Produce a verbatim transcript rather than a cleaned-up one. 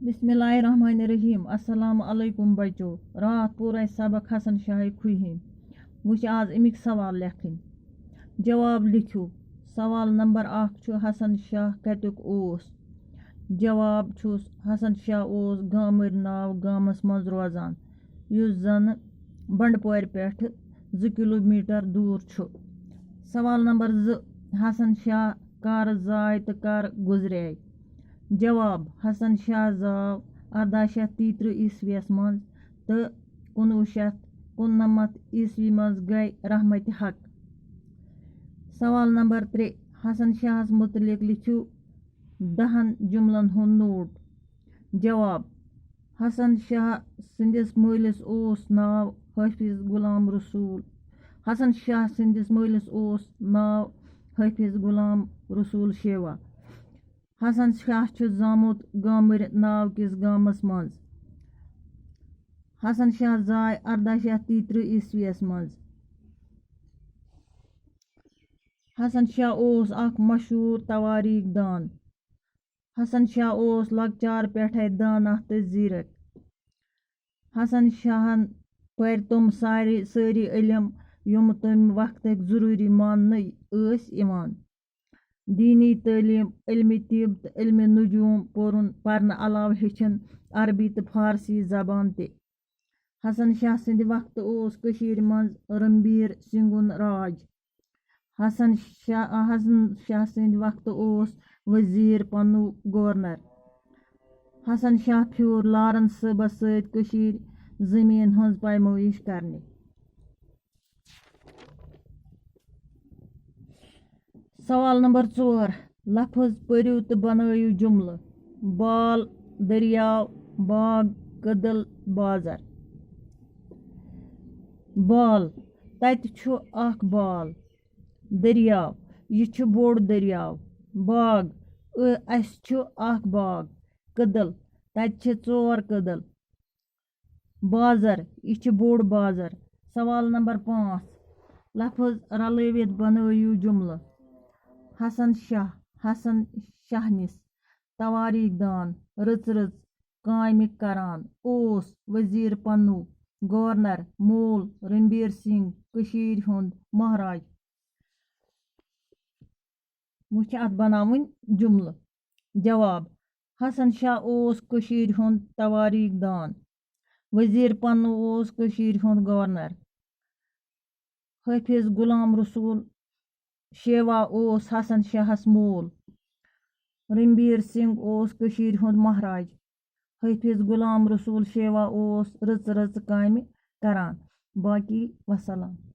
بسم اللہ الرحمن الرحیم۔ السلام علیکم بچو۔ راتھ پوٚر اَسہِ سبق حسن شاہٕے کھُہہِ ہِنٛدۍ۔ وۄنۍ چھِ آز اَمِکۍ سوال لیکھٕنۍ۔ جواب لیکھِو۔ سوال نمبر اکھ چھُ، حسن شاہ کَتیُک اوس؟ جواب چھُس، حسن شاہ اوس گامٕرۍ ناو گامَس منٛز روزان، یُس زَنہٕ بنڈپورِ پٮ۪ٹھٕ زٕ کِلوٗ میٖٹر دوٗر چھُ۔ سوال نمبر زٕ، حسن شاہ کر زاے تہٕ کر گُزرے؟ جواب، حسن شاہ زاو ارداہ شیٚتھ تیٚیہِ ترٕٛہ عیسویَس منٛز تہٕ کُنوُہ شیٚتھ کُننَمَتھ عیسوی منٛز گٔے رحمتِ حق۔ سوال نمبر ترٛےٚ، حسن شاہَس مُتعلِق لیکھِو دَہَن جُملن ہُنٛد نوٹ۔ جواب، حسن شاہ سٕنٛدِس مٲلِس اوس ناو حٲفظ غلام رسول۔ حسن شاہ سٕنٛدِس مٲلِس اوس ناو حٲفظ غلام رسول شیوا۔ حسن شاہ چھُ زامُت گامٕرۍ ناو کِس گامَس منٛز۔ حسن شاہ زاے ارداہ شیٚتھ تیٚیہِ ترٕٛہ عیسویَس منٛز۔ حسن شاہ اوس اکھ مشہوٗر توٲریٖخ دان۔ حسن شاہ اوس لۄکچار پٮ۪ٹھَے دانہ تہٕ زیٖرک۔ حسن شاہن پٔرۍ تِم سارے، سٲری علم، یِم تَمہِ وقتٕکۍ ضروٗری ماننہٕ ٲسۍ یِوان۔ دینی تعلیٖم، علمِ طب تہٕ علمِ نجوم پوٚرُن، پرنہٕ علاوٕ ہیٚچھِن عربی تہٕ فارسی زبان تہِ۔ حسن شاہ سٕنٛدِ وقتہٕ اوس کٔشیٖرِ منٛز رنبیر سنگھُن راج۔ حسن شاہ، حسن شاہ سٕنٛدِ وقتہٕ اوس وزیر پنو گورنر۔ حسن شاہ پھیوٗر لارنس صٲبس سۭتۍ کٔشیٖرِ زٔمیٖن ہٕنٛز پیمٲیش کرنہِ۔ سوال نمبر ژور، لفظ پٔرِو تہٕ بنٲیِو جملہٕ۔ بال، دٔریاو، باغ، کٔدٕل، بازر۔ بال، تَتہِ چھُ اکھ بال۔ دٔریاو، یہِ چھُ بوٚڑ دٔریاو۔ باغ، ٲ، اَسہِ چھُ اکھ باغ۔ کٔدٕل، تَتہِ چھِ ژور کٔدٕل۔ بازر، یہِ چھُ بوٚڑ بازر۔ سوال نمبر پانٛژھ، لفظ رلٲوِتھ بنٲوِو جملہٕ۔ حسن شاہ، حسن شاہنِس توٲریٖخ دان، رٕژ رٕژ کامہِ کران، اوس وزیر پنو، گورنر، مول رنبیر سنگھ، کٔشیٖرِ ہُنٛد مہراج۔ وۄنۍ چھِ اَتھ بناوٕنۍ جملہٕ۔ جواب، حسن شاہ اوس کٔشیٖرِ ہُنٛد توٲریٖخ دان۔ وزیر پنو اوس کٔشیٖرِ ہُنٛد گورنر۔ حٲفظ غلام رسول شیوا اوس حسن شاہس مول۔ رنبیر سنگھ اوس کٔشیٖرِ ہُنٛد مہراج۔ حٲفظ غلام رسول شیوا اوس رٕژ رٕژ کامہِ کران۔ باقی وسلام۔